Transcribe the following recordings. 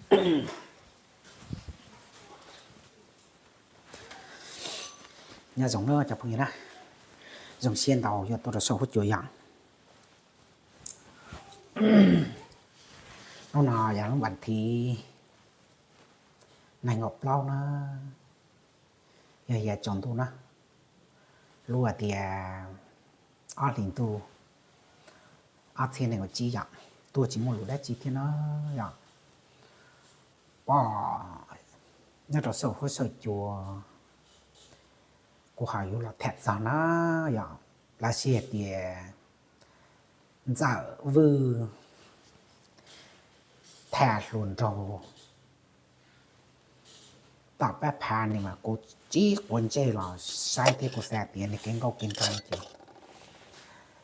Nyob zoo na cov phooj ywg na, zoo siab ntau yog tuaj rau saum huab cua yom. Hnub no yog lub vas thiv nees nkaum plaub na, yog yav tsaus ntuj na, lub hais tias ob hlis ntuj ob txhiab nees nkaum tsib yom, tuaj tsis muaj lus dab tsi thiab na yom. Pom nyob rau saum huab saum cua, kuv ho yuav los tham txog na yom, lawv sib hais tias Ntxawm Vwj tham hluas nraug tom pab phav ni mas kuv tsis quav ntsej los saib thiab, kuv xav tias nws kev nkauj kev nraug ces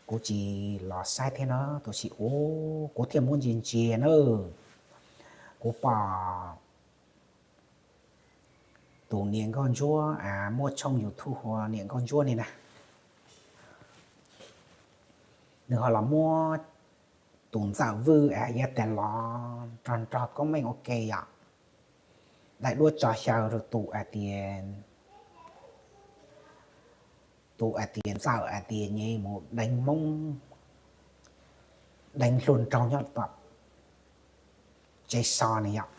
kuv tsis los saib thiab na, tab sis ua kuv thiaj muab ntsia ntsia na, kuv pom tus niam nkauj ntsuab muaj tshooj YouTube hu ua niam nkauj ntsuab ni na, nws ho los muab tus Ntxawm Vwj yav tas los nrog nrog koob meej ua ke yom, daim duab tso xyaw rau tus hais tias, tus hais tias Ntxawm hais tias nyias mus deev Hmoob, deev hluas nraug nyob tom tsev so ni yom.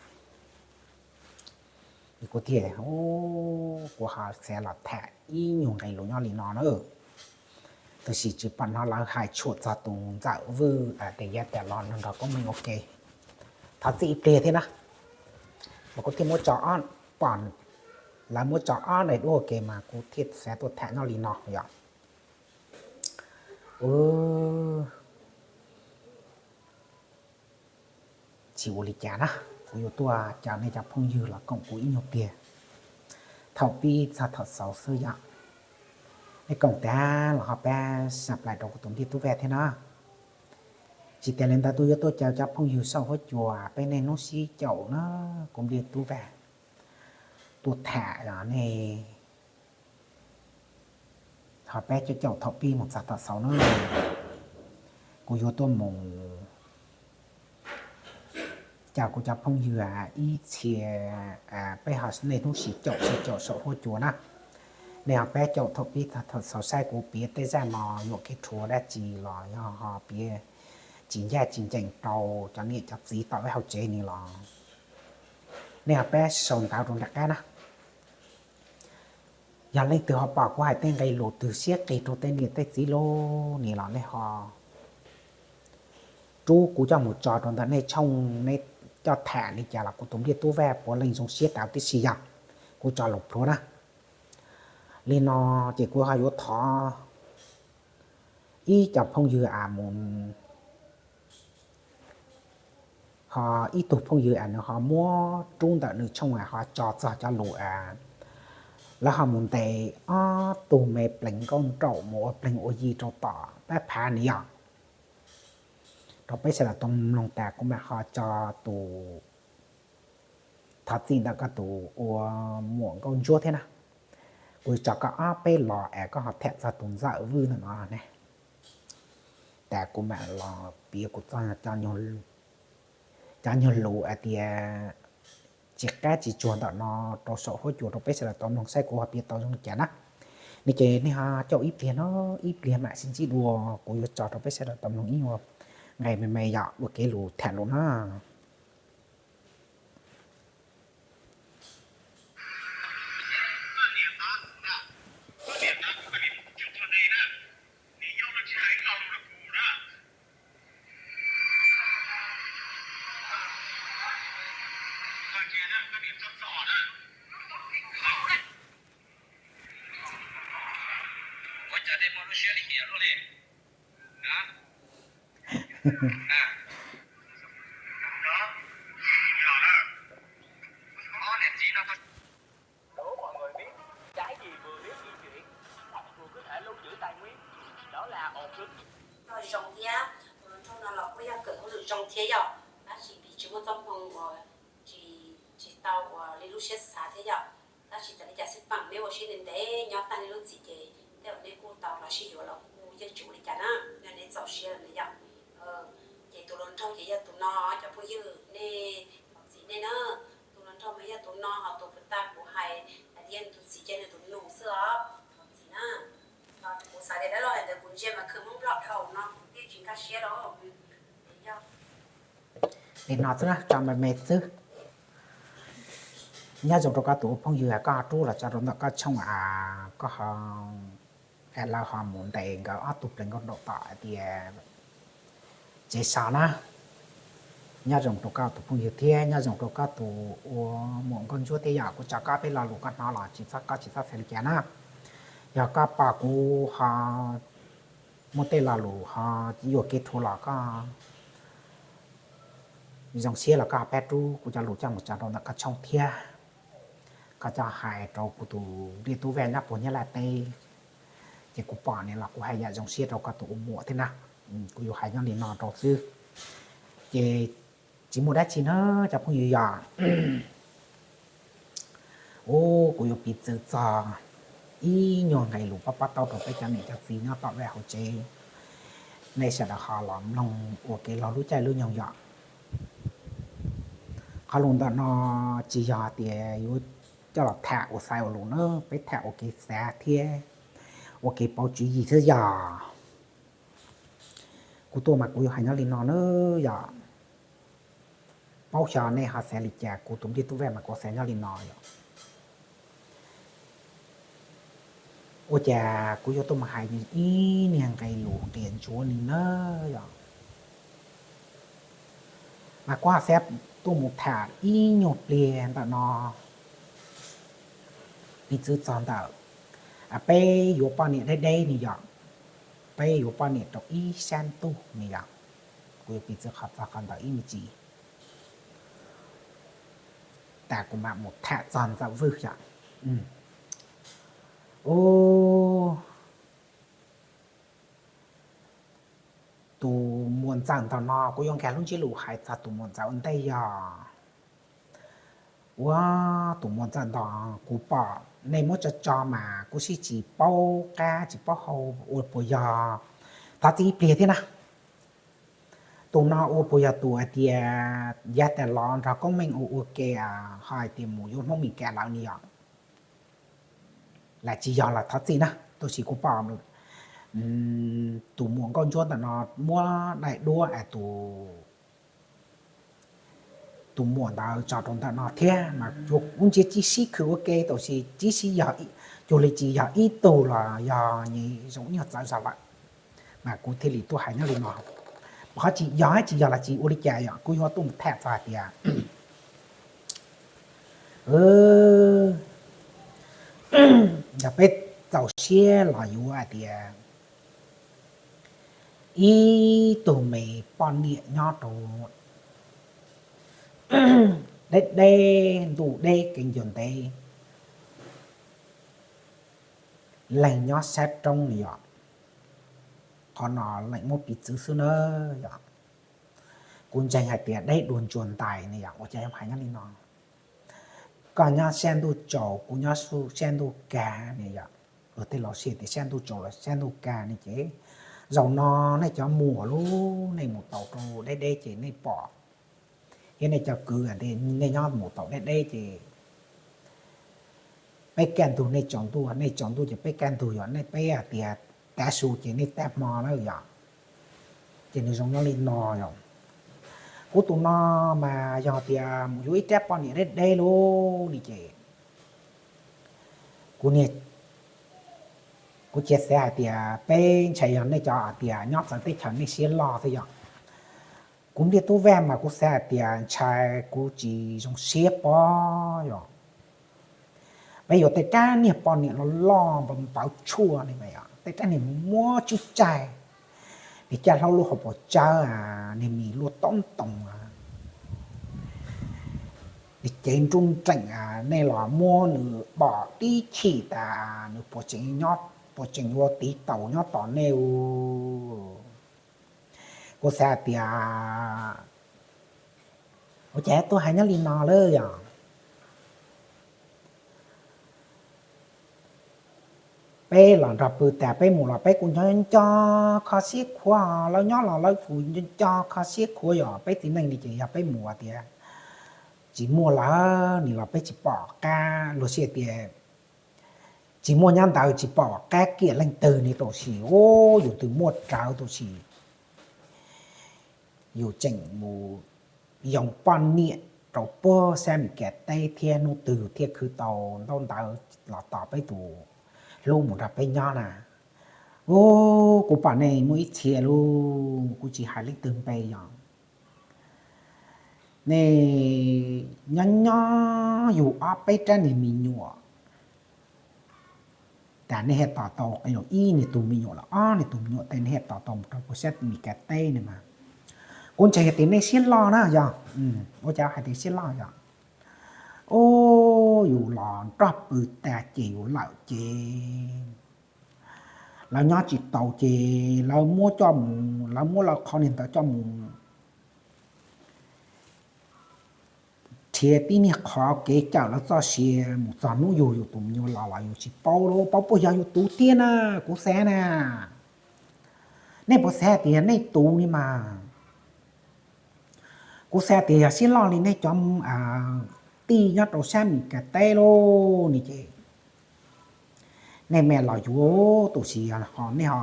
Kuv thiaj, kuv ho xav los tham ib nyuag nqe lus nyob li no na, tab sis tsis pom hnov lawv hais tshuam txog tus Ntxawm Vwj tias yav tas los nrog koob meej ua ke. Thov txim ib pliag thiab na, mas kuv thiaj muab tso, pom lawv muab tso ob daim duab ua ke mas kuv thiaj xav tuaj tham nyob li no yom. Tsis ua li cas na, kuv yuav tuaj caw nej cov phooj ywg los koom kuv ib nyuag pliag thaum pib txog thaum xaus xwb yom. Nej koom tas los ho pab subscribe rau kuv tus npij tub vaj thiab na. Tsis tas li ntawd kuv yuav tuaj caw cov phooj ywg saum huab cua peb niaj hnub sib caum na, kuv npij tub vaj tuaj tham los nej ho pab caum caum thaum pib mus txog thaum xaus na. Kuv yuav tuaj mus caw kuv cov phooj ywg ib txhia, peb ho niaj hnub sib caum sib caum saum huab cua na. Nej ho pab caum thaum pib txog thaum xaus saib kuv piav tej zaj no yuam kev rhuav dab tsi los yog ho piav tsis ncaj tsis ncees rau cov niam cov txiv tom peb hauv tsev ni los nej ho pab sau ntawv rau nram qab na. Yog leej twg ho pom kuv hais tej nqe lus twg siab qis rau tej niam tej txiv lub ni los nej ho rub kuv coj mus tso rau ntawm nej tshooj, nej coj tham li cas los kuv tus npij tub vaj puav leej zoo siab tau tib si yog kuv tso lus plhuav na. Li no ces kuv ho yuav thov ib co phooj ywg a mus, ho ib tug phooj ywg a nws ho muab rub ntawm nws tshooj a ho tso txog cov lus a lawv ho mus ntes ob tug me plees nkauj nraum mus ua plees ua yi rau tom pab phav ni yom. Rau peb sawv daws tau mloog tas kuv mam ho tso tus thov txim ntawm koj tus ua muam nkauj ntsuab thiab na. Kuv tso koj ob peb los es koj ho tham txog tus Ntxawm Vwj ntawm no ne. Tas kuv mam los piav kuv txoj cov nyuag lus hais tias tsis qab tsis tsuag ntawm no rau saum huab cua rau peb sawv daws tau mloog saib kuv ho piav tau zoo li cas na. Nej ces nej ho caum ib pliag no, ib pliag mam sib ntsib dua, kuv yuav tso rau peb sawv daws tau mloog ib nyuag nqe me me yom, ua kev lus tham lus na. Cho zoo thiab, tus hluas nraug no los kuj yog kawm hauj lwm zoo thiab yom, tab sis vim tsis muaj txoj hmoo uas tsis, tsis tau ua li lub siab xav thiab yom. Tab sis txawm li cas xwb pam neb ua siab ntev ntev nyob tag neb lub txim ces tej uas neb kuj tau los sib yuav los kuj yeej tsis ua li cas na, yog neb txaus siab los neb yom. Ces tus hluas nraug ces yog tus no, cov phooj ywg nej thov txim nej na. Li no xwb, tso me me xwb. Nyob zoo rau koj tus ua phooj ywg, koj rub los tso rau ntawm koj tshooj, koj ho, lawv ho mus ntes nkawd ob tug plees nkauj nraug tom hais tias tsev so na. Nyob zoo rau koj tus phooj ywg thiab nyob zoo rau koj tus ua muam nkauj ntsuab thiab yom. Kuv tso koj peb lo lus koj hnov los tsis txhob, koj tsis txhob xav li cas na. Yog koj pom kuv ho muaj tej lo lus ho yuam kev rhuav los koj zoo siab los koj pab rub kuv cov lus coj mus tso rau ntawm koj tshooj thiab. Koj coj hais rau kuv tus ntiaj tub Vaj nyob puag Nyab Laj teb, ces kuv pom nws los kuv hais yam zoo siab rau koj tus ua muam thiab na. Kuv yuav hais nyob li no rau xwb, ces tsis muaj dab tsi na cov phooj ywg yom. Ub, kuv yuav piv txwv txog ib nyuag nqe lus pab pab taub rau peb cov niam cov txiv nyob tom vaj hauv tsev, nej sawv daws ho los mloog ua kev laug lub caij lub nyoog yom. Qhov lus ntawm no tsis yog tias yuav coj los tham ua xaiv ua lus na, peb tham ua kev xav thiab ua kev paub tswv yim xwb yom. Kuv tuaj mas kuv yuav hais nyob li no na yom. Paub xyov nej ho xav li cas, kuv tus ntiaj tub Vaj mas kuv xav nyob li no yom. Ua cas kuv yuav tuaj mus hais ib niag nqe lus qias ntsuav li na yom. Mas kuv ho xav tuaj mus tham ib nyuag pliag ntawm no, piv txwv txog ntawm peb yuav poj niam deb deb ne yom, peb yuav poj niam rau ib sab ntuj ne yom. Kuv yuav piv txwv qhov txog qhov ntawd ib me ntsis, tas kuv mam mus tham txog Ntxawm Vwj yom. Ub, tus muam Ntxawm ntawm no kuv yuav nkag lub ntsiab lus hais txog tus muam Ntxawm ua ntej yog, ua, tus muam Ntxawm ntawm kuv pom nej muab tso tso mas kuv sib tsis paub qab tsis paub hau ua puas yog, thov txim ib pliag thiab na. Tus no ua puas yog tus hais tias yav tas los nrog Koob Meej ua ua ke, ho hais tias mus yuav Hmoob Mes Kas lawm ne yom. Lam tsis yog los thov txim na, tab sis kuv pom tus muam nkauj ntsuab ntawm no muab daim duab es tus tus muam ntawd tso rau ntawm no thiab mas ua ntsia tsis sib khwm ua ke, tab sis tsis sib yog, cuag li tsis yog ib tug los yog nws zoo nyuag txawv zog lawm. Mas kuv thiaj li tuaj hais nyob li no. Qhov tsis yog tsis yog los tsis ua li cas yom, kuv yuav tuaj mus tham txog hais tias yog peb txaus siab los yuav hais tias ib tug me poj niam nyob rau deb deb ntuj deb kev ncua ntev, leej nyob sab roob li yom. Qhov no leej muab piv txwv xwb na yom. Kuv ntseeg hais tias deb dua ntsuag ntais ne yom, ua cas yuav hais nyob li no. Koj nyob sab ntuj tsaus, kuv nyob sab ntuj kag ne yom. Luag tej laus siv tias sab ntuj tsaus los sab ntuj kag ne ces zaum no nej cov muam lub nej mus tau rau deb deb ces nej pom, thiab nej cov kwv nej nyob mus tau deb deb ces peb kaj ntug nej tsaus ntuj, nej tsaus ntuj ces peb kaj ntug yom, nej peb hais tias tav su ces nej tav hmo na yom. Ces nws zoo nyob li no yom. Kuv tus no mas yog tias mus yuav ib rab poj niam deb deb lub ni ces kuv niag, kuv cia xav hais tias peb ntshai yog nej cov hais tias nyob txawv teb chaws nej siab loj xwb yom. Kuv ntiaj tub vag mas kuv xav hais tias ntshai kuv tsis zoo siab pob yom. Peb yuav tej rab niag poj niam loj loj npawv tshuaj ne, tej rab niag muab tswb tsaig, niag caj hlaub lub hauv paus tsawb, niag mis luaj toob toos, niag cev nruj nreem, nej los muab nws pom tib chim tas nws puas tseem nyob, puas tseem yuav tiv taus nyob tos nej u. Kuv xav hais tias, ua cas tuaj hais nyob li no lawm yom. Peb los nrog pw tas peb mus los peb kuj nco nco kho siab khuav, lawv nyob los lawv kuj nco nco kho siab khuav yom. Peb txiv neej li ces yog peb mus tias tsis muaj lawm ni los peb tsis pom qab, luag siv tias tsis muaj nyob ntawd tsis pom qab kiam leej twg ni, tab sis yus twb muaj rawv tab sis yus tseem mus yoo poj niam rau puag sab Meskas teb thiab hnub twg thiaj khwv tau ntaub ntawv los tos peb tus hlub mus nrog peb nyob na. Ub, kuv pom nej muaj ib txhia lub, kuv tsis hais leej twg npe yog nej nyob nyob yug ob peb rab niag me nyuam, tas nej thiaj tos tau ib niag tug me nyuam los ob niag tug me nyuam tes nej thiaj tos tau mus rau puag sab Meskas teb ne mas. Kuv ntseeg tias nej siab loj na yog, ua cas hais tias siab loj yog, ub, yus los nrog pw tas ces yus lawm ces lawv nyob tsis tau ces lawv muab coj mus, lawv muab lawv qhov niag ntawd coj mus nrhiav tib niag qhov kev cawm lawv txoj sia mus txog hnub yug yus tus me nyuam los los yus tsis paub lawm, paub puas yog yus tus thiab na, kuv xav na. Nej puas xav tias nej tus ni mas. Kuv xav tias yog siab loj li nej cov tij nyob rau sab Meskas teb lauj ni ces nej mam los yuav tus sis ho nej ho,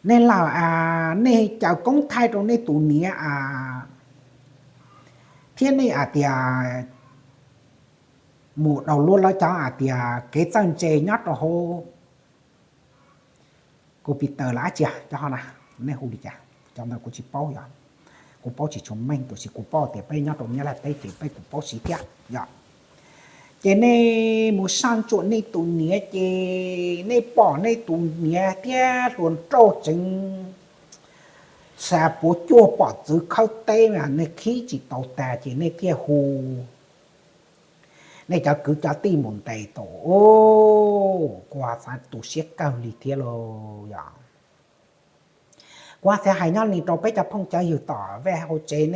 nej lawm a, nej caw koob thaij rau nej tus niam a, thiab nej hais tias mus download lawv cov hais tias kev txawj ntse nyob rau hauv computer los dab tsi cov ho na, nej hu li cas, cov ntawd kuv tsis paub yog, kuv paub tsis tshua meej tab sis kuv paub tias peb nyob rau Nyab Laj teb ces peb kuj paub siv thiab yog. Ces nej mus saj ntsuam nej tus niam ces nej pom nej tus niam thiab hluas nraug tseem xav puav cuag pom txwv khawb teb, nej khib tsis tau tas ces nej thiaj hu, nej cov kwv cov tij mus ntes tau. Kuv xav tu siab kawg li thiab lauj yog. Kuv xav hais nyob li rau peb cov phooj cov ywg tom vaj hauv tsev,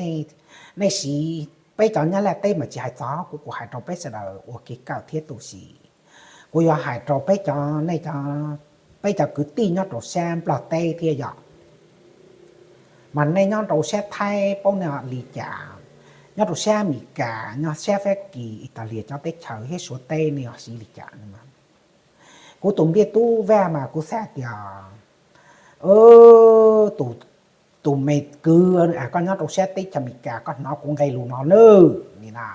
nej siv peb cov Nyab Laj teb mas tsis hais txog kuv, kuv hais rau peb sawv daws ua kev kawm thiab tu siab. Kuv yuav hais rau peb cov, nej, peb cov kwv tij nyob rau sab Nplog teb thiab yog, mas nej nyob rau sab Thaib paub nej li cas, nyob rau sab Amelikas, nyob sab Fab Kis, Italias cov teb chaws thiab Suav teb nej yog siv li cas. Kuv tus npiaj tub Vaj mas kuv xav tias, tus me kwv, koj nyob rau sab teb chaws Amelikas koj hnov kuv nqe lus no nawb ni na.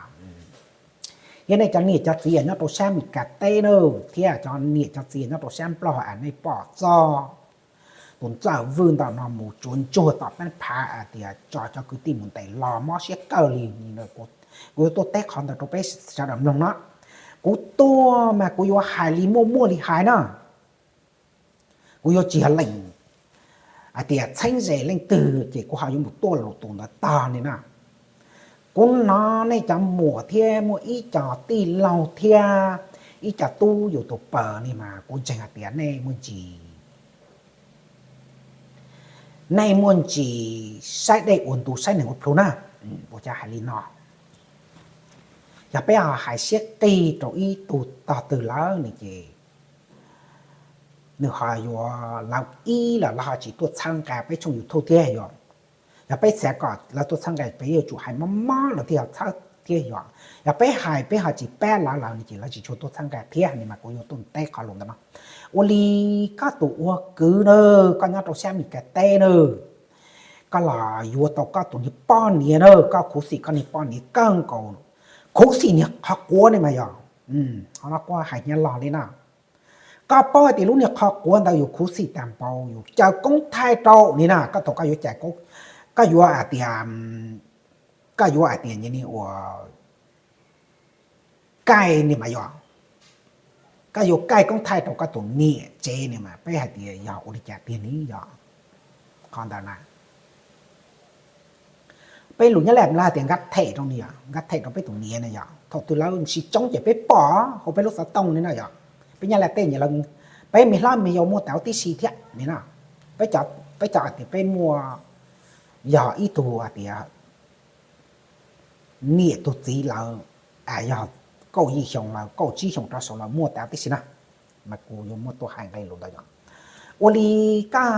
Yog nej cov niam cov txiv nyob rau sab Amelikas teb nawb thiab cov niam cov txiv nyob rau sab Nplog, nej pom txog tus ntxawm Vwj ntawm no mus tsuav ntsuag tom peb phav hais tias tso cov kwv tij mus ntes los mob siab kawg li, kuv yuav tuaj teb qhov ntawd rau peb sawv daws mloog no. Kuv tuaj mas kuv yuav hais li muaj muaj li hais na. Kuv yuav tsis yog leej hais tias txheeb ze leej twg ces kuv ho yuav mus tuaj lus tus ntawd tog li na. Kuv hnov nej cov muam thiab muaj ib co tij laug thiab ib co tub yus tus pawg ni mas kuv ntseeg hais tias nej muaj ntsis, nej muaj ntsis saib dej ua ntu saib neeg ua plhu na. Ua cas hais li no? Yog peb ho hais siab qig rau ib tug tog twg lawm ne ces nws ho yuav lawv ib los lawv ho tsis tuaj txhawb nqa peb tshooj YouTube thiab yog. Yog peb xav kom lawv tuaj txhawb nqa peb yuav tsum hais mob mob lawv thiaj ho txhawb thiab yog. Yog peb hais peb ho tsis pab lawv lawm ne ces lawv tsis tshua tuaj txhawb nqa thiab ne mas kuv yuav tuaj teb qhov lus ntawd no. Ua li koj tus ua kwv na, koj nyob rau sab Amelikas teb na, koj los yuav tau koj tus niag poj niam na, koj khuv xim koj niag poj niam kawg nkaus, khuv xim niag qhov quav ne mas yog. Qhov no kuv hais hnyav log li na. Koj paub hais tias lub niag qhov quav ntawd yus khuv xim tag npaum yus caw koob thaij rau ni na, koj thaum koj yuav cais, koj yuav hais tias, koj yuav hais tias ni ua kaij ni mas yog, koj yuav kaij koob thaij rau koj tus niam tsev ni mas peb hais tias yog ua li cas tiag ni yog. Qhov ntawd na, peb lus Nyab Laj hais tias nkab them rau ni yog, nkab them rau peb tus niam na yog. Thaum twg lawv sib tsoob ces peb pom hauv peb lub xov tooj ni na yog. Peb Nyab Laj teb nyias, peb me hlob me yau muaj tau tib si thiab ni na. Peb cov hais tias peb muaj, yog ib tug hais tias niam tug txiv lawv yog kaum yim xyoo lawm kaum tsib xyoo rov saud lawv muaj tau tib si na. Mas kuv yuav muaj tuaj hais nqe lus ntawd yog. Ua li koj,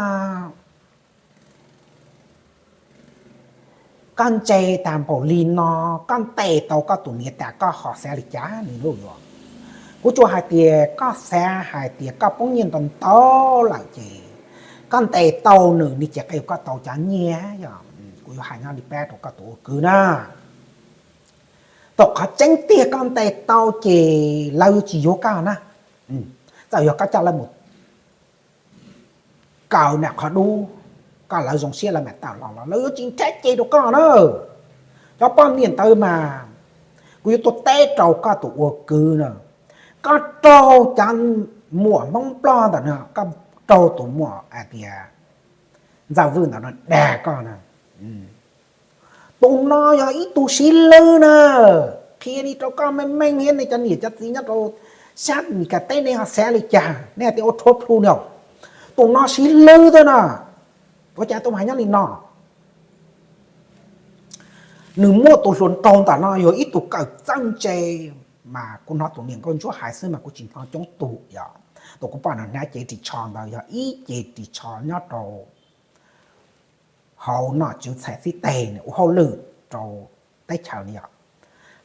koj ntse tag npaum li no, koj ntes tau koj tus niam tas koj ho xav li cas ni lauj yog? Kuv tsuas hais tias koj xav hais tias koj poob nyiaj ntau ntau lawm ces koj ntes tau nws ni ces qhia koj tau cov nyiaj yog. Kuv yuav hais nyob li peb rau koj tus ua kwv na, thaum qhov tseeb tiag koj ntes tau ces lawv yuav tsis yuav koj na. Txawm yog koj coj lawv mus kaw nram qhov dub, koj lawv zoo siab lawv mam tawm los los lawv yuav tsis nrhab ceg rau koj na. Cov poj niam ntawd mas kuv yuav tuaj teb rau koj tus ua kwv na, koj raug cov muam Hmoob Nplog ntawm no, koj raug tus muam hais tias Ntxawm Vwj ntawm no dag koj na. Tus no yog ib tug siv lwg na. Qhia li rau koj meej meej thiab nej cov niam cov txiv nyob rau sab Mis Kas teb nej ho xav li cas, nej hais tias ua rhuav plhu no. Tus no siv lwg thiab no. Ua cas tuaj hais nyob li no? Nws muaj tus hluas nraug ntawm no yog ib tug kawm txawj ntse, mas kuv hnov tus niam nkauj ntsuab hais xwb mas kuv tsis hnov coob tug yom. Tus kuv pom nws hnav cev ris tsho ntawd yog ib cev ris tsho nyob rau hauv nom tswv txhais xib teg ua hauj lwm rau teb chaws ni yom.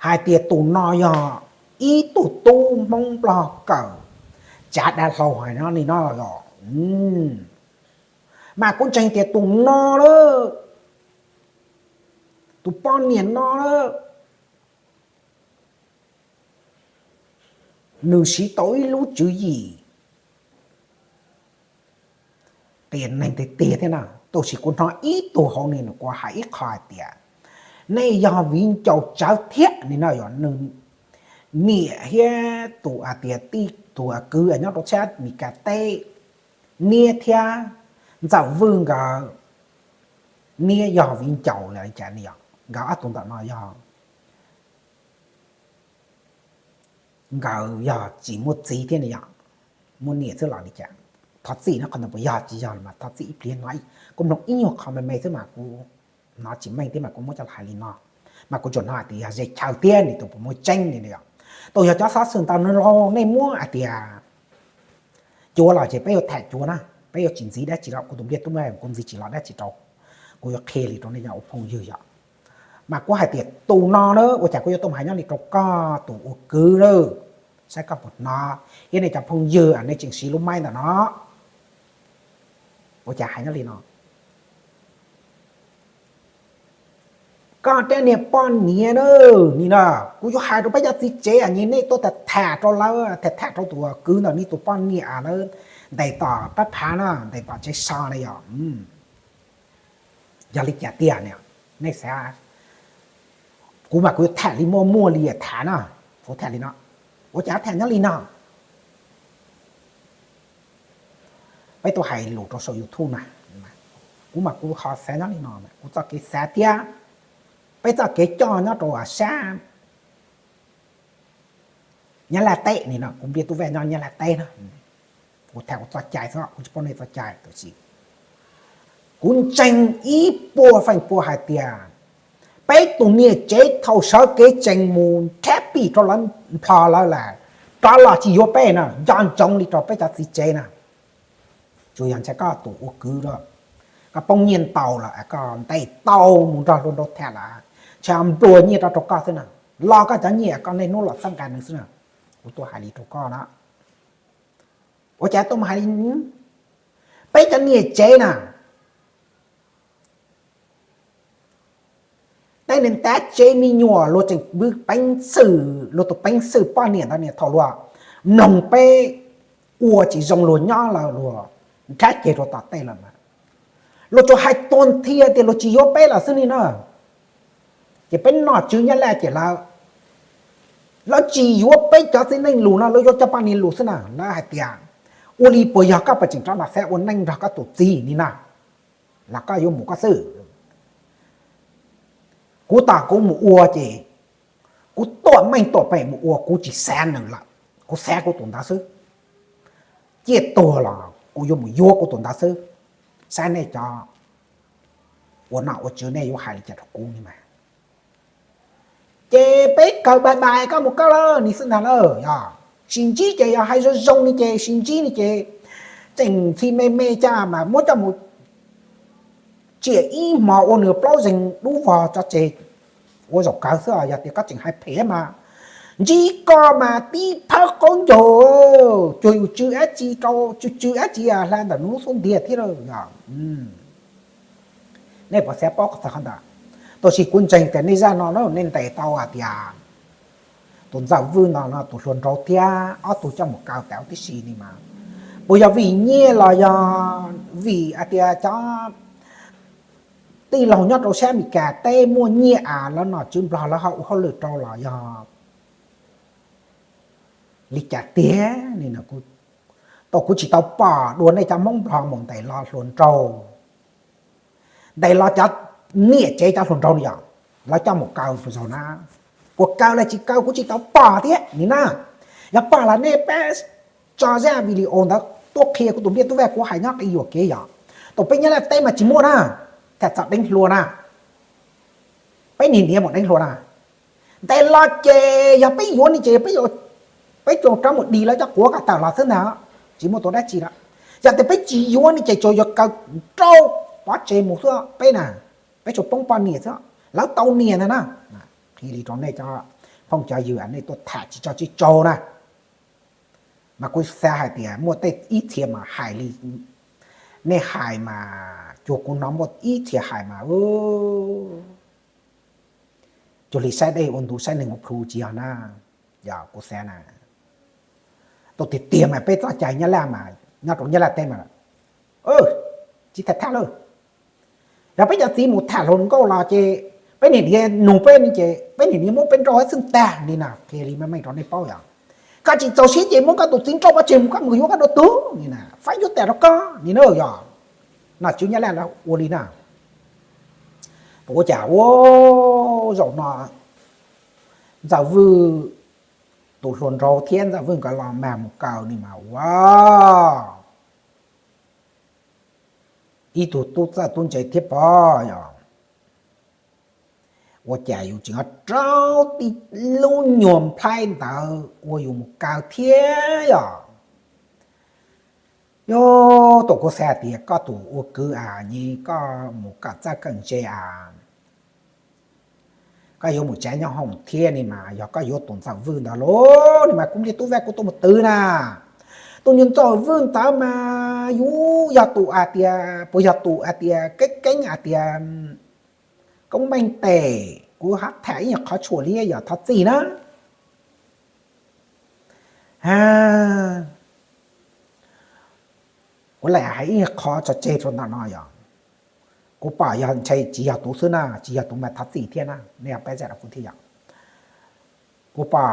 Hais tias tus no yog ib tug tub Hmoob Nplog kawm tsav dav hlau hais no li no yom. Mas kuv ntseeg tias tus no lawm, tus poj niam no lawm, nws siv tau ib lub tswv yim qias neeg tiag tiag thiab na. Tab sis kuv hnov ib tug hauv ni nws kuj hais ib qho hais tias nej yog viv ncaus tsawv thiab ni no yom. Nws niam thiab tus hais tias tij tus kwv nyob rau sab Mis Kas teb, niab thiab Ntxawm Vwj nkawd niab yog viv ncaus lawm li cas ni yom. Nkawd ob tug ntawm no yog nkawd yog tsis muaj txiv thiab ni yom, muaj niam xwb los li cas. Thov txim no qhov ntawd puas yog tsis yog mas thov txim ib pliag no, kuv mloog ib nyuag qho me me xwb mas kuv hnov tsis meej thiab mas kuv muab coj los hais li no. Mas kuv tsuas hnov hais tias yog ze chaw thiab nws tus puas muaj tseeb li yom. Tus yog cov xov xwm ntawd no los nej muab hais tias cuav los ces peb yuav tham cuav na, peb yuav tsis ntxiv dab tsi rau kuv tus npliaj tub, kuv ntxiv tsis los dab tsi rau, kuv yuav qhia li rau nej cov ua phooj ywg yom. Mas kuv hais tias tus no na ua cas kuv yuav tuaj hais nyob li rau koj tus ua kwv lawm, saib koj puas hnov, thiab nej cov phooj ywg nej tseem siv lub maib ntawm no, ua cas hais nyob li no. Koj rab niag poj niam na, ni na, kuv yuav hais rau peb cov txiv tsev, nej tuaj tham tham rau lawv, tham tham rau tus kwv ntawm nej tus poj niam lawv ntes tom pab phav na, ntes tom tsev so na yom. Yog li cas tiag ne, nej xav, kuv mas kuv yuav tham li muaj muaj li tham na, kuv tham li no, ua cas tham nyob li no. Peb tuaj hais lus rau saum YouTube na, kuv mas kuv ho xav nyob li no, kuv txoj kev xav thiab peb txoj kev coj nyob rau sab Nyab Laj teb ni no, kuv npiaj tub vaj nyob Nyab Laj teb na, kuv tham kuv txoj cai xwb, kuv tsis paub nej txoj cai tab sis kuv ntseeg ib puas feem pua hais tias peb tus niam tsev thaum sawv kev tsees mus nrhab pim rau lawv nplho lawv lawm, rov los tsis yuav peb na, nco ntsoov li rau peb cov txiv tsev na. Tsuas yog ntshai koj tus ua kwv, koj poob nyiaj ntau lawm koj ntes tau mus nrog luag nraug tham lawm, ntshai nplua nyiaj rau rau koj xwb na. Los koj cov nyiaj koj niaj hnub los txhawb nqa nws xwb na. Kuv tuaj hais li rau koj na. Ua cas tuaj mus hais li, peb cov niam tsev na, tej niag ntab tsev me nyuam luag tseem pw peev xwm, luag tus peev xwm poj niam ntawd niam thaum luag mloog peb ua tsis zoo luag nyob lawm luag nrhab ceg rau tom tej lawm mas luag tsuas hais tuag nthi tias luag tsis yuav peb lawm xwb ni na. Ces peb nom tswv Nyab Laj ces lawv, lawv tsis yuav peb cov txiv neej lus no, lawv yuav cov poj niam lus xwb na. Lawv hais tias ua li puas yog koj puas tseem rov los xav ua neej nrog koj tus txiv ni na, los koj yuav mus koj xwb. Kuv tos kuv mus ua ces kuv tuaj meej tuaj pem mus ua, kuv tsis xav nws lawm, kuv xav kuv tus ntawd xwb. Ciaj tuag los kuv yuav mus yuav kuv tus ntawd xwb. Saib nej cov ua nom ua tswv nej yuav hais li cas rau kuv ni mas. Ces peb kawg bye bye koj mus koj lawm ni xwb ntag lauj. Yog sib ntsib ces yog hais zoo zoo ni ces sib ntsib ni ces tseem txhi me me cas mas muab coj mus tsiam ib hmo ua nws plaub zeeg dub vog tso tseg ua zaum kawg xwb. Yog tias koj tseem hais phem mas ntsib koj mas tib phawb qaub ncaug, cuag yus tsw dab tsi rau, tsw tsw dab tsi hla ntawm nws lub xub ntiag thiab lauj. Nej puas xav paub qhov txog qhov ntawd? Tab sis kuv ntseeg tias nej zaj no na nej ntes tau hais tias tus Ntxawm Vwj no no tus hluas nraug thiab ob tug coj mus kaw tau tib si ni mas. Puas yog vim nyiaj los yog vim hais tias cov tij laug nyob rau sab Amelikas teb muaj nyiaj as lawv nom tswv Nplog lawv ho ua hauj lwm rau los yog li cas tiag ni? Tau kuv tsis tau pom dua nej cov Hmoob Nplog mus ntes los hluas nraug, ntes los cov niam tsev cov hluas nraug ni yom, lawv coj mus kaw zaum na. Puas kaw los tsis kaw kuv tsis tau pom thiab ni na. Yog pom los nej pab tso zaj video ntawd tuaj qhia kuv tus npliaj tub vaj kuv hais nyob qis yuam kev yom. Tau peb nyob Nyab Laj teb mas tsis muaj na, tham txog deev hluas na, peb niag niam mus deev hluas na. Ntes los ces yog peb yuav ni ces peb, peb tsuas rov mus dig lawv cov quav kom tawm los xwb ntag, tsis muaj tus dab tsi lawm. Yog tias peb tsis yuav ni ces tsuas yog kaw rau pov tseg mus xwb peb na, peb tsuas poob poj niam xwb, lawv tau niam ntag na. Qhia li rau nej cov phooj cov ywg nej tuaj tham tsis tso tsib tsaug na. Mas kuv xav hais tias muaj tej ib txhia mas hais li nej hais mas cuag kuv hnov muaj ib txhia hais mas cuag li saib dej ua ntu saib neeg ua plhu tsis yog na. Yog kuv xav na, tau tiag tiag mas peb txoj cai Nyab Laj mas nyob rau Nyab Laj teb mas tsis tham tham lawm. Yog peb cov txiv mus tham hluas nkauj los ces peb niam niam nug peb ni ces peb niam niam muab peb nrauj xwb tag ni na, qhia li meej meej rau nej paub yom. Koj tsis txaus siab ces muab koj tus txiv nrauj pov tseg mus koj mus yuav koj dua tug ni na, faib yuav tas rau koj ni na yom. Nom tswv Nyab Laj lawv ua li na. Ua cas ua zaum no Ntxawm Vwj tus hluas nraug thiab Ntxawm Vwj nkawd los mag mus kaw ni mas ua ib tug tub txawj tub ntse thiab pob yom. Ua cas yus tseem rau tib lub nyuag nplhaib ntawd ua yus mus kaw thiab yom. Yog tus kuv xav tias koj tus ua kwv as, koj mus kom txawj kawm ntse as, koj yuav mus tsav nyob hoom thiab ni mas yog koj yuav tus Ntxawm Vwj ntawd los ni mas kuv npliaj tub vaj kuv tuaj mus twv na. Tus nyuag Ntxawm Vwj ntawd mas yus yog tus hais tias, puas yog tus hais tias keeb keeb hais tias koob meej tes, kuv hab tham ib nyuag qhov tshuam li yog thov txim na. Kuv lam hais ib nyuag qhov tso tseg rau ntawm no yog, kuv pom yog ntshe tsis yog tus xwb na, tsis yog tus mas thov txim thiab na, nej pab zam rau kuv thiab yom. Kuv pom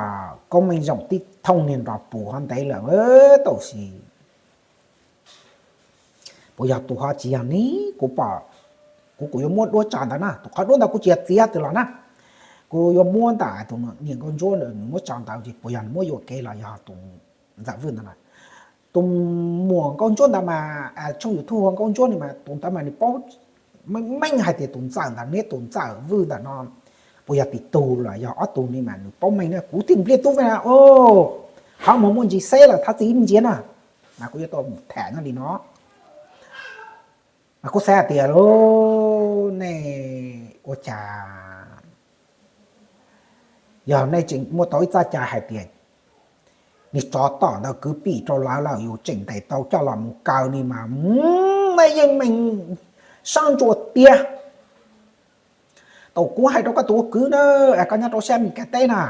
koob meej zaum tib thooj niag nrog pus ho ntev lawm tab sis puas yog tus ho tsis yog ni? Kuv pom, kuv kuv yuav muab duab tso ntawd na, tus qhov duab ntawd kuv tsis yog txiav twg los na, kuv yuav muab ntawm tus niam nkauj ntsuab ntawd nws muab tso ntawd ces puas yog nws muab yuam kev los yog tus Ntxawm Vwj ntawd na. Tus muam nkauj ntsuab ntawd mas, tshooj YouTube nkauj ntsuab ni mas tus ntawd mas nws paub meej meej hais tias tus Ntxawm ntawd neb tus Ntxawm Vwj ntawm no puas yog tim tug los yog ob tug ni mas nws paub meej na, kuv thiaj npliaj tub vaj na. Qhov muag muaj ntsis xeb lawm thov txim ib ntsia na, mas kuv yuav tau tham nyob li no. Mas kuv xav hais tias lub, nej ua cas yog nej tseem muaj tau ib txoj cai hais tias niag tsov tom ntawd kwv pim rau lawv lawm yus tseem ntes tau coj los mus kaw ni mas, nej yeej meem sab ntsuas tiag. Tau kuv hais rau koj tus ua kwv na, koj nyob rau sab Amelikas teb na,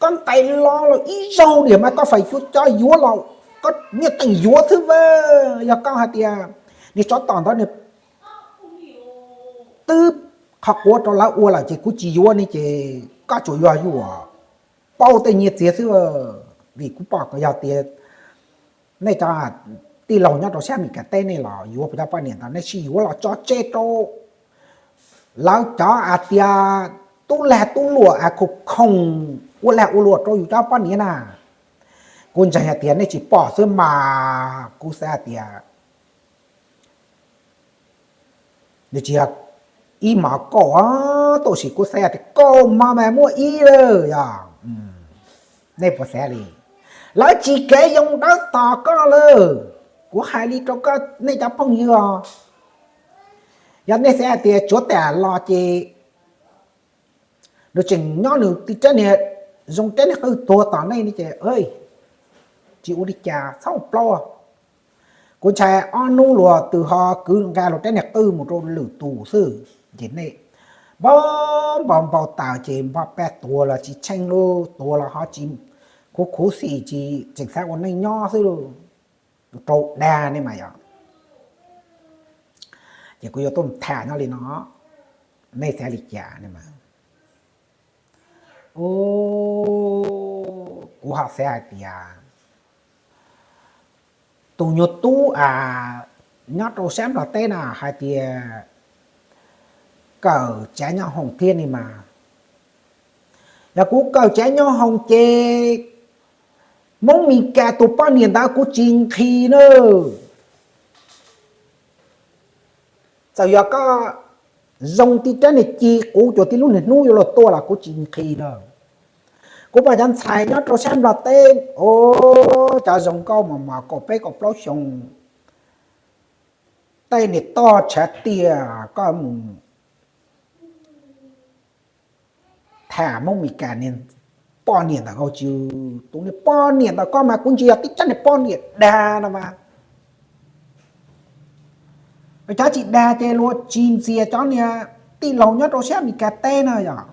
koj ntais los los ib zaug diam mas koj fais cuab cov yuav los, koj niaj teem yuav xwb a. Yog koj hais tias niag tsov tom ntawd nws twb qhov quav rau lawv ua lawm ces kuv tsis yuav ne ces koj tsuas yog yuam pauj tej nyiaj txiag xwb. Vim kuv pom kom yog tias nej cov tij laug nyob rau sab Amelikas teb nej los yuav puas cov poj niam ntawd nej sib yuav los tso tseg rau lawv cov hais tias tub lag tub luam a, khoom khoom ua lag ua luam rau yus cov poj niam na. Kuv ntseeg hais tias nej tsis pom xwb mas kuv xav hais tias nws tsis yog ib hmos kaum, tab sis kuv xav hais tias kaum hmos mas muaj ib lawm yog. Nej puas xav li? Lawv tsis kev yoo dawb tos koj lawm. Kuv hais li rau koj nej cov phooj ywg os, yog nej xav hais tias tsuav tas los ces nws tseem nyob nws ti rab niag zoo rab niag qwj tuag tos nej ne ces tsis ua li cas, txhob plaub. Kuv ntshai ob hnub luag twb ho kwv nqa luag rab niag qwj mus rau lwm tus xwb ces nej npau npau npau taws ces npau pab tuag los tsis tsheej lub tuag los ho tsis khuv khuv xim tsis tseem xav ua neej nyob xwb, rau dag nej mas yog. Ces kuv yuav tuaj tham nyob li no, nej xav li cas ne mas. Kuv ho xav hais tias tus nyuag tub a nyob rau sab Nplog teb na hais tias kawm tsav nyob hoom thiab ne mas. Yog kuv kawm tsav nyob hoom ces Hmoob Mes Kas tus poj niam ntawd kuv tsis nqhis na. Txawm yog koj zoo tib rab niag ci quv cuag tib lub niag hnub yuav luag tuaj los kuv tsis nqhis na. Kuv pom cov ntxhais nyob rau sab Nplog teb, o, cov zoo nkauj mos mos kaum peb kaum plaub xyoo, tej niag toj tshav tiag, koj mus tham Hmoob Mes Kas niag poj niam ntawm koj tsis, tus niag poj niam ntawm koj mas kuv ntsia yog tib rab niag poj niam dag no mas. Cov tsis dag ces luag tsis ntxias cov niag tij laug nyob rau sab Mes Kas teb na yog.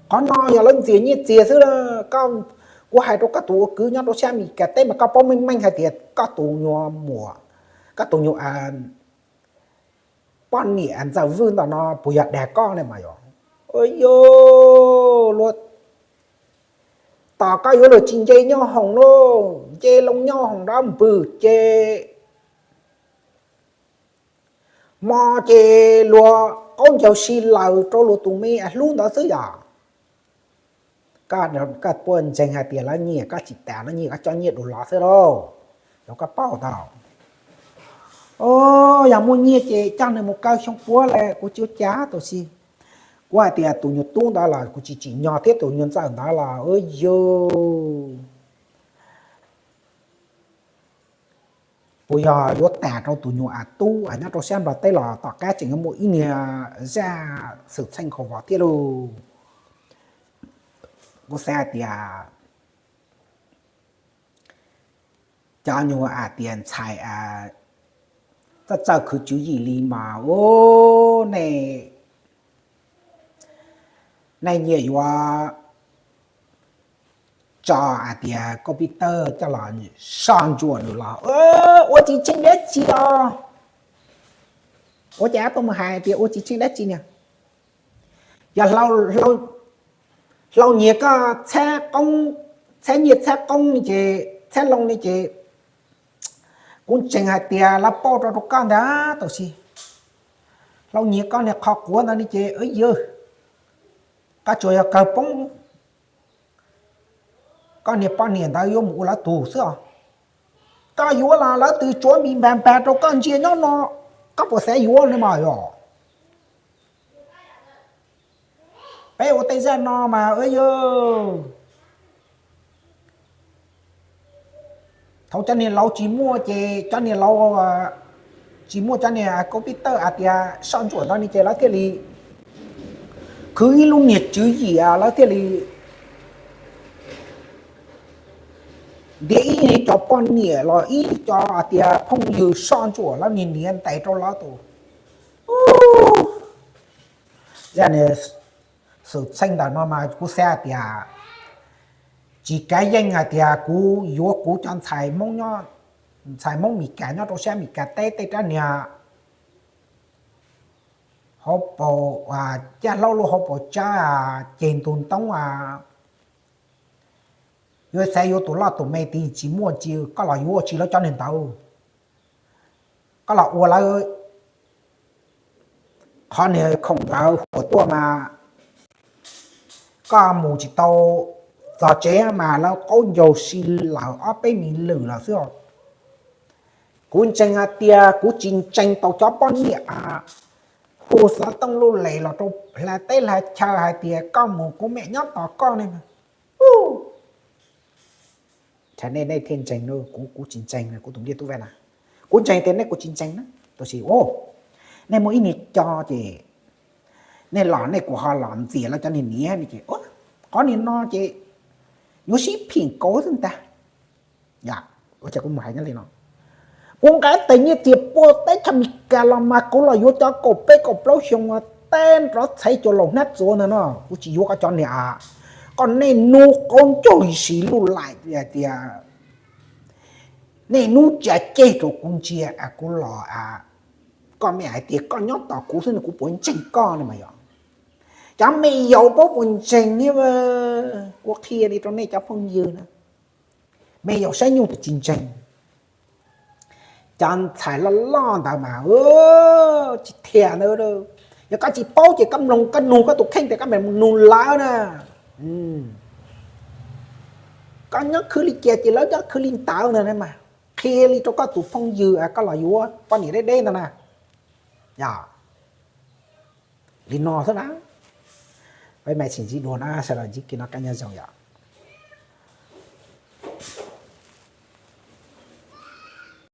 Qhov no yog lawv ntxias nyiaj txiag xwb. Kuv hais rau koj tus ua kwv nyob rau sab Mes Kas teb mas koj paub meej meej hais tias koj tus nyuag muam, koj tus nyuag poj niam ntxawm Vwj ntawm no puas yog dag koj ne mas yog. Yog luag tos koj yuav luag tsis nce nyob hoom lauj, nce loo nyob hoom nrab npwg ces hmo ces luag qaub ncaug si lawm rau luag tus me hlub ntawd xwb yog. Koj puas ntseeg hais tias lawv nyiam koj tsis tas, lawv nyiam koj coj nyiaj dua los xwb lauj? Yog koj paub tau, o, yog muaj nyiaj ces coj nws mus kaw xyoo puab lawm kuv tsis ua cas tab sis kuv hais tias tus nyuag tub ntawd los kuv tsis tsim nyog thiab tus nyuag ntxawm ntawd los yog puas yog yuav tas rau tus nyuag a tub a nyob rau sab Nplog teb los tom qab tseem yuav muaj ib niag zaj xwm txheej khaus vos thiab lauj. Kuv xav hais tias cov nyuag hais tias ntxhais txawj txawj khwv tswv yim li mas, u, nej, nej nyiam yuav tso hais tias computer coj los soj ntsuam nws los ua tsis tsheej dab tsi os. Ua cas tuaj mus hais tias ua tsis tsheej dab tsi niag? Yog hlau nyiag koj txhab nyiaj txhab qoob ne ces txhab loo ne ces kuv ntseeg hais tias lawv pauj rau rau koj ntag tab sis hlau nyiag koj niag qhov quav ntawd ne ces yog koj tsuas yog kawg poob, koj niag poj niam ntawd yuav mus ua lawv tug xwb os. Koj yuav los lawv twb tsuav mis npag npag rau koj ntsia nyob no, koj puas xav yuav ne mas yog? Peb ua tej zaj no mas yog thaum cov niag laus tsis muaj ces cov niag laus tsis muaj cov niag computer hais tias soj ntsuam ntawd ne ces lawv thiaj li khwv ib lub niag tswv yim, lawv thiaj li ntiav ib cov poj niam los ib cov hais tias phooj ywg soj ntsuam lawv niag niam ntes rau lawv tus. Zaj niag xwm txheej ntawm no mas kuv xav hais tias tsis kav yeej hais tias kuv yuav kuv cov ntxhais Hmoob, ntxhais Hmoob Mes Kas nyob rau sab Mes Kas teb tej rab niag hauv paus, caj hlaub lub hauv paus tsawb, ceg ntug ntoob, yuav xav yuav tus loj tus me twb tsis muaj, tsis koj los yuav tsis lawv cov niag ntawd, koj los ua lawv qhov niag khoom ntawd huam tuaj mas koj mus tsis tau txog tsev mas lawv qaub ncaug si lawm ob peb mis lwm lawm xwb. Kuv ntseeg hais tias kuv tsis ntseeg tau cov poj niam hu xov tooj lub les los rau hla teb hla chaw hais tias koj mus kuv mam nyob tos koj ne. Ua, nej thiaj ntseeg, kuv kuv tsis ntseeg kuv tus ntiaj tub vaj na. Kuv ntseeg tias nej kuv tsis ntseeg na, tab sis nej muaj ib niag co ces nej los nej kuj ho los ntxias lawv cov niag niam ne ces qhov niag no ces yuav sib phim kauv xwb ntag. Ua cas kuv mus hais nyob li no, Kuv nqa tes nyiaj txiag puag teb chaws Amelikas los mas kuv los yuav cov kaum peb kaum plaub xyoo tej nrov txhais cua laus hnab txuas ntag no, kuv tsis yuav koj cov niag a, koj niaj hnub qaug ncaug li si lub laim hais tias niaj hnub tsa ceg rau kuv ntsia kuv los a, koj me hais tias koj nyob tos kuv xwb no kuv puas ntseeg koj no mas yog. Cov me yaus paub puas ntseeg, kuv qhia li rau nej cov phooj ywg na, me yaus saib nyuj twb tsis ntseeg. Cov ntxhais loj loj ntawd mas tsis thiaj ntawd. Yog koj tsis paub ces koj mloog, koj nug koj tus kheej tias koj mam nug lawv na. Koj nyob khwv li cas ces lawv nyob khwv li ntawd ntag mas. Qhia li rau koj tus phooj ywg koj los yuav poj niam deb deb ntag na. Yog li no xwb na. Peb mam sib ntsib dua na, sawv daws ntsib kev noj qab nyob zoo yom.